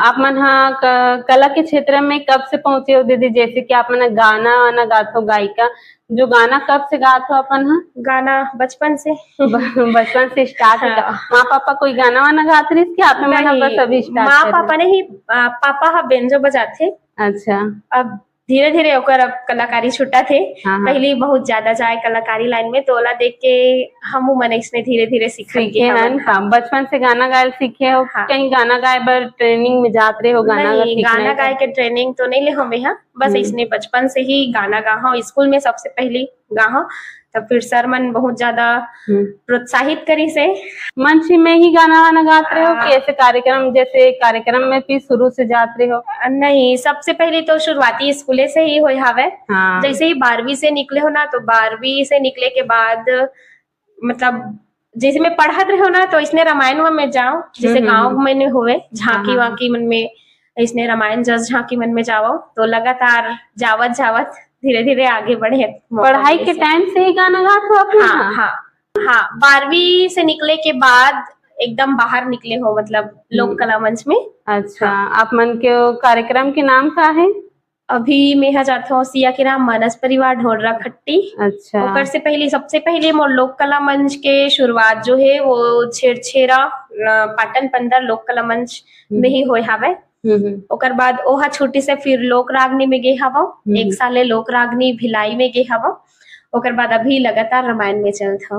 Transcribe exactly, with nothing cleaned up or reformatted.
आप मन ह क-, कला के क्षेत्र में कब से पहुंचे हो दीदी? जैसे कि आप मन ह गाना वाना गात हो, गायिका, जो गाना कब से गात हो अपन ह? गाना बचपन से। ब-, बचपन से स्टार्ट हाँ। होता। माँ पापा कोई गाना वाना गात रहिस कि आप मन ह नहीं, बस अभी स्टार्ट माँ करे? पापा ने ही, आ, पापा ह बेंजो बजाथे। अच्छा। अब धीरे-धीरे ओकर अब कलाकारी छुटत हे। हाँ, हाँ। पहली बहुत ज्यादा जाए कलाकारी लाइन में, तो ओला देख के हमू मन अइसने धीरे-धीरे सीखत सीखे गे हवन। हन, हाँ। हाँ, बचपन से गाना गायल सीखे हो, हाँ। कहीं गाना गाए बर ट्रेनिंग में जात रहे हो, गाना नहीं, सीखना गाना है तो? गाए के ट्रेनिंग तो नहीं ले हवे हा, बस हम्म। इसने बचपन से ही गाना गा हूँ। स्कूल में सबसे पहली गा हूँ, तब फिर सर मन बहुत ज्यादा हम्म। प्रोत्साहित करी से। मंच में ही गाना वाना गात रहे हो कि आ, ऐसे कार्यक्रम, जैसे कार्यक्रम में भी शुरू से जात रहे हो? नहीं, सबसे पहले तो शुरुआती स्कूले से ही होय हावय। हाँ। जैसे ही बारहवीं से निकले हो ना, तो बारहवीं से निकले के बाद, मतलब, जैसे मैं पढ़त रहे हो ना, तो इसने रामायण में जाओ, जैसे हम्म, हम्म, गाँव हम्म। में होवे, झांकी हाँ, हाँ, वांकी मन में, इसने रामायण जस झांकी मन में जाओ, तो लगातार जावत जावत धीरे धीरे आगे बढ़े। मौका पढ़ाई मिले के से। टाइम से ही गाना गात हो आप मन हाँ, ह? हाँ, हाँ, बारहवीं से निकले के बाद एकदम बाहर निकले हो, मतलब, लोक हम्म। कला मंच में। अच्छा, हाँ। आप मन के वो कार्यक्रम के नाम का है? अभी मैं ह जात हूँ सिया के राम मानस परिवार ढोलरा खट्टी। अच्छा। ओकर से पहले, सबसे पहले मोर लोक कला मंच के शुरुआत जो है, वो छेरछेरा, अ, पाटन पंदर लोक कला मंच हम्म। में ही होय हावय। हम्म, हम्म। ओकर बाद ओहा छुट्टी से फिर लोक रागनी में गे हवं। हम्म। एक साल ले लोक रागनी भिलाई में गे हवं। ओकर बाद अभी लगातार रामायण में चलत हवं।